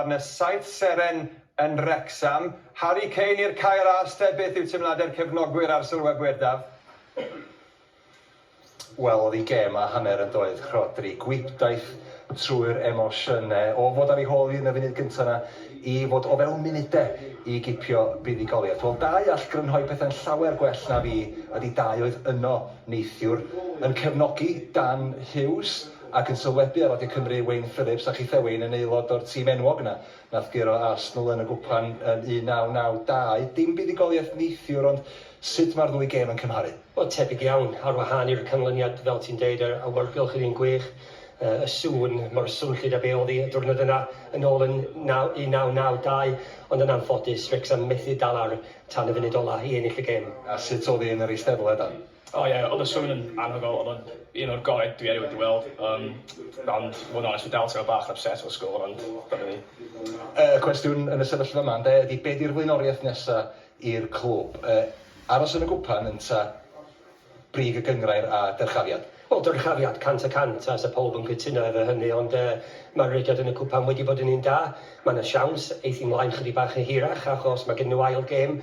Yn y Saith Seren yn Wrecsam. Harry Kane i'r Cae Ras te, beth yw teimladau'r cefnogwyr a'r sylwebwyr, Daf? Wel, oedd hi'n gêm a hanner yn doedd, Rhodri. Gwibdaith trwy'r emosiynau, o fod ar ei hôl hi yn y funud gyntaf 'na, i fod o fewn munudau i gipio buddugoliaeth. Wel, dau all grynhoi pethau'n llawer gwell na fi ydy dau oedd yno neithiwr, yn cefnogi Dan Hughes ac yn sylwebu ar Radio Cymru, Wayne Phillips, a chithe Wayne yn aelod o'r tîm enwog yna nath guro Arsenal yn y gwpan yn 1992. Dim buddugoliaeth neithiwr ond sut mae'r ddwy gêm yn cymharu? Wel tebyg iawn, ar wahân i'r canlyniad fel ti'n deud, yr awyrgylch oedd hi'n gwych, y sŵn mor swnllyd a be oedd hi y diwrnod yna yn ôl yn 1992, ond yn anffodus Wrecsam methu dal ar tan y funud ola i ennill y gêm. A sut oedd hi yn yr Eisteddle, Dan? O ie, oedd y sŵn yn anhygoel, oedd o'n un o'r gorau dwi erioed wedi weld, yym, ond i fod yn onest dwi dal teimlo bach yn upset efo'r sgôr ond dyna ni. Y cwestiwn yn y sefyllfa yma ynde ydi be di'r flaenoriaeth nesa i'r clwb? Yy aros yn y gwpan ynta brig y gynghrair a dyrchafiad? Wel dyrchafiad 100%, a 'sa pawb yn cytuno efo hynny, ond yy ma'r rediad yn y cwpan wedi bod yn un da. Ma' 'na siawns eith hi mlaen chydig bach yn hirach achos ma' gennyn nhw ail gêm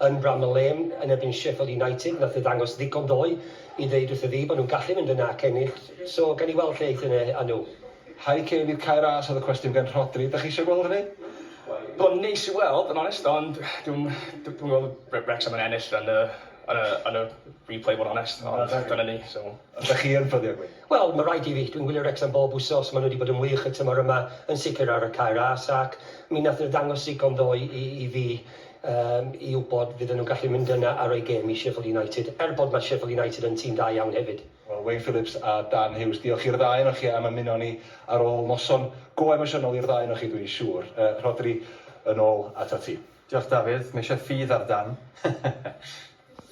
yn Bramall Lane yn erbyn Sheffield United, nath e ddangos ddigon ddoe i ddeud wrtho fi bod nhw'n gallu mynd yna ac ennill, so gawn ni weld lle eith hynny â nhw. Harry Kane i'r Cae Ras oedd y cwestiwn gan Rhodri. Dach chi eisiau gweld hynny? Bydd o'n neis i weld yn onest ond dwi'm dwi'm yn gweld Wrecsam yn ennill yn y yn y yn y replay bod yn onest ond dyna ni so. Ydach chi yn ffyddiog Wyn? Wel ma' raid i fi, dwi'n gwylio Wrecsam bob wsos, ma' nhw wedi bod yn wych y tymor yma, yn sicr ar y Cae Ras ac mi nath nhw ddangos digon ddoe i i fi yym i wybod fydden nhw'n gallu mynd yna a rhoi gêm i Sheffield United, er bod ma' Sheffield United yn tîm da iawn hefyd. Wel Wayne Phillips a Dan Hughes, diolch i'r ddau ohonoch chi am ymuno â ni ar ôl noson go emosiynol i'r ddau ohonoch chi dwi'n siŵr. Yy Rhodri, yn ôl atat ti. Diolch Dafydd, mae eisiau ffydd ar Dan.